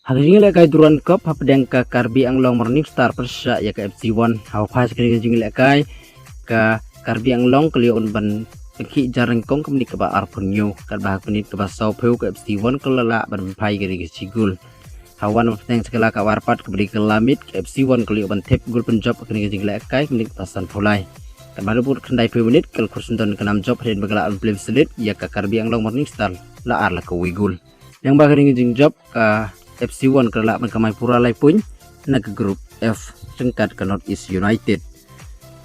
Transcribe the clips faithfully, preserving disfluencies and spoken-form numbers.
Ha ka jingïalehkai Durand Cup hapdeng ka Karbi Anglong Morning Star pyrshah ïa ka F C One. Ha u phai sha kane ka jingïalehkai ka Karbi Anglong ka la ïoh ban pynkhih jar nyngkong ka minit kaba arphew hynñiew, katba ha ka minit kaba sawphew ka F C One ka la lah ban pynphai ïa ka shi gol. Ha wan bteng sha ka la kaba arphew pat kaba dei ka la miet, ka F C One ka la ïoh ban thep gol pynjop ha kane ka jingïalehkai ka minit kaba sanphew lai. Katba ha ka khyndai phew minit ka la khur syndon ka nam jop hadien ba ka la lah ban plie slit ïa ka Karbi Anglong Morning Star la ar la kawei gol. Lyngba kane ka jingjop ka F C One ka la lah ban kamai pura lai point na ka group F ryngkat ka North East United.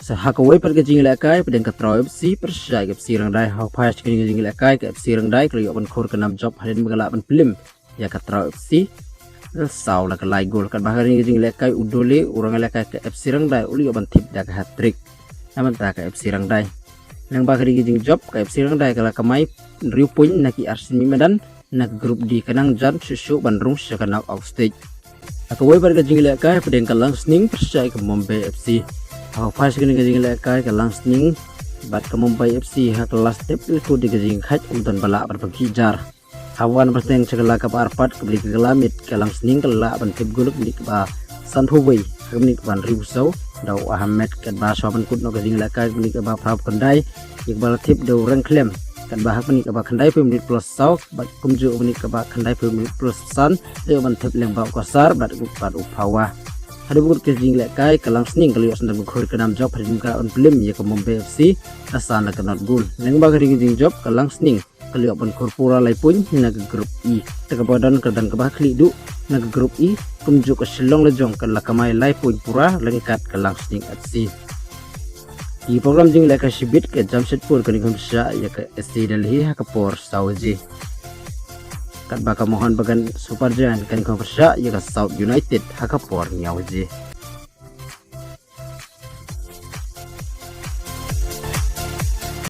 Sa ha kawei pat ka jingïalehkai hapdeng ka Traw F C pyrshah ïa ka F C Rangdai. Ha u phai sha kane ka jingïalehkai ka F C Rangdai ka la ïoh ban khur ka nam jop hadien ba ka la lah ban plie ïa ka Traw F C da saw la ka lai gol, katba ha kane ka jingïalehkai u Dole u rangïalehkai ka F C Rangdai u la ïoh ban thep da ka hat-trick na bynta ka F C Rangdai. Lyngba kane ka jingjop ka F C Rangdai ka la kamai hynriew point na ki ar sien madan na ka group D, ka nang jan shuh shuh ban rung sha ka knock out stage. Ha kawei pat ka jingïalehkai hapdeng ka Langsning pyrshah ïa ka Mumbai F C. Ha u phai sha kane ka jingïalehkai ka Langsning bad ka Mumbai F C ha ka last step la kut ïa ka jingkhait, ym don ba lah ban pynkhih jar. Ha wan bteng sha ka la kaba arphew pat kaba dei ka la miet, ka Langsning ka la lah ban thep gol ha ka minit kaba sanphew wei, ha ka minit kaba hynriewphew saw da u Ahmed, katba shuwa ban kut noh ka jingïalehkai ha ka minit kaba phraphew khyndai ïa kaba la thep da u Rengkhlem, katba ha ka minit kaba khyndaiphew minit plus saw bad kumjuh ha ka minit kaba khyndaiphew minit plus san la ïoh ban thep lyngba u Kosar bad u, bad u Phawa. Hadien ba kut ka jingïalehkai ka Langsning ka la ïoh syndon ban khur ka nam jop hadien ba ka la lah ban plie ïa ka Mumbai F C da san la ka not gol. Lyngba kane ka jingjop ka Langsning ka la ïoh ban khur pura lai point na ka group E. Te kaba don ka dang kaba khlieh duh na ka group E, kumjuh ka Shillong Lajong ka la kamai lai point pura ryngkat ka Langsning F C. Ki program jingïalehkai shibit, ka Jamshedpur kan ïakhun pyrshah ïa ka S C Delhi ha ka por saw baje, katba ka Mohun Bagan Super Giant kan ïakhun pyrshah ïa ka South United ha ka por hynñiew baje.